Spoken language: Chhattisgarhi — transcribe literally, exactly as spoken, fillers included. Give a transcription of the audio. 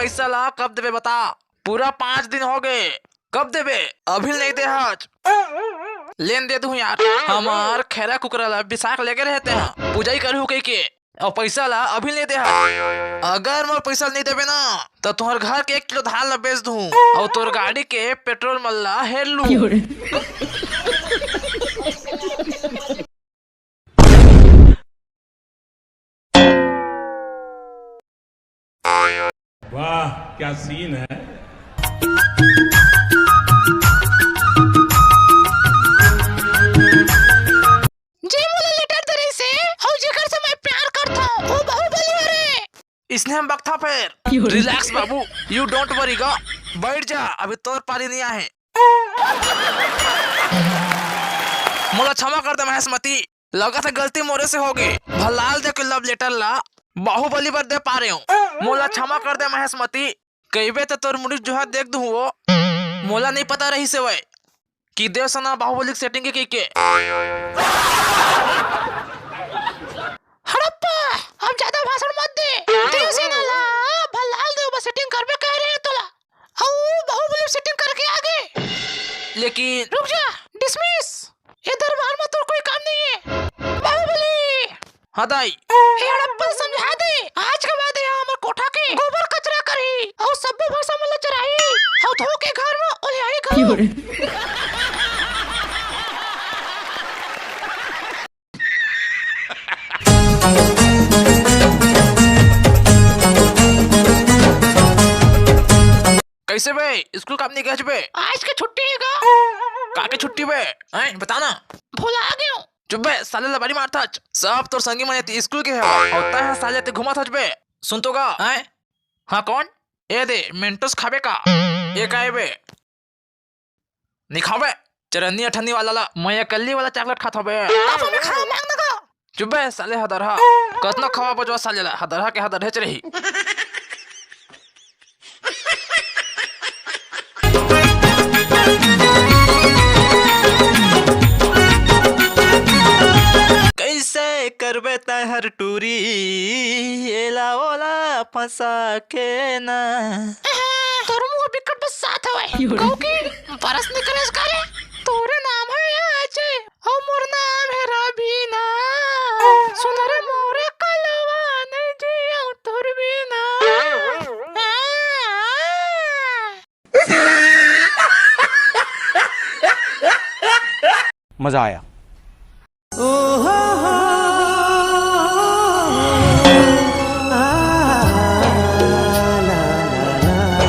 पैसा ला कब देबे बता? पूरा पाँच दिन हो गए, कब देबे? अभी नहीं दे हच। लेन दे दूं यार, हमार खैरा कुकरा ला बिसाख लेके रहते हैं, पूजा ही करू कह के, और पैसा ला अभी नहीं दे हच। अगर मोर पैसा नहीं देबे ना, तो तुम्हार घर के एक किलो धान ला बेच दूं और तोर गाड़ी के पेट्रोल मल्ला हेर लूं। वाह, क्या सीन है। जे मोला लेटर दे रहिस हे अउ जेकर से मैं प्यार करथों, वो बाहुबली हरे। इसने हम बकथा फेर। रिलैक्स बाबू, यू डोंट वरी गा। बैठ जा, अभी तोर पारी नहीं आहे। मोला क्षमा कर दे महेशमती, लगत हे गलती मोरे से होगे। भलाल दे के लव लेटर ला बाहुबली बर दे पारे हूँ। मोला क्षमा कर दे महेशमती, कहिबे त तोर मुड़ी जोहा देख दूँ वो। मोला नहीं पता रहिस हे वय कि देवसेना बाहुबली के सेटिंग के कहिके। हड़प्पा, अब ज्यादा भाषण मत दे। देवसेना ला भलाल दे बर सेटिंग करबे कहे रहे तोला। अउ बाहुबली सेटिंग करके आगे। लेकिन रुक जा, डिसमिस। ये दरबार में तोर कोई काम नहीं है। बाहुबली। हाँ दाई। ए हड़प्पा समझा दे, आज के बाद यहाँ हमर कोठा के गोबर कचरा करही, अउ सब्बो भैंसा मन ला चराही, अउ धो के घर में ओलियाही घलो। कैसे बे, स्कूल काम नहीं गए बे? आज के छुट्टी हे गा। का के छुट्टी बे? हैं, बता ना। भुला गयो। चुप बे, साले लबारी मारथच। सब तोर संगी मन एती स्कूल के हे, अउ तैं ह साले एती घूमत हच बे। सुन तो गा, हैं? हाँ कौन? ए दे, मेंटोस खाबे का? ए का ए बे? नहीं खाबे, चरन्नी अठन्नी वाला ला, मैं अकल्ली वाला चॉकलेट खात हबे। अब हमें खाना मांग ना गा। चुप बे, साले हदरहा। कतना खवा बजवा साले ला, हदरहा के हदरहेच रही। कैसे करबे तैं हर टूरी, एला ओला फंसा के ना। तोर मुंह बिकट बस साथ हवय। कहू कि बरस निकलेस का रे? तोरे नाम है आज, अउ मोर नाम है रबीना। सुन रे मोरे कलवा, नहीं जियो तोर बिना। मजा आया।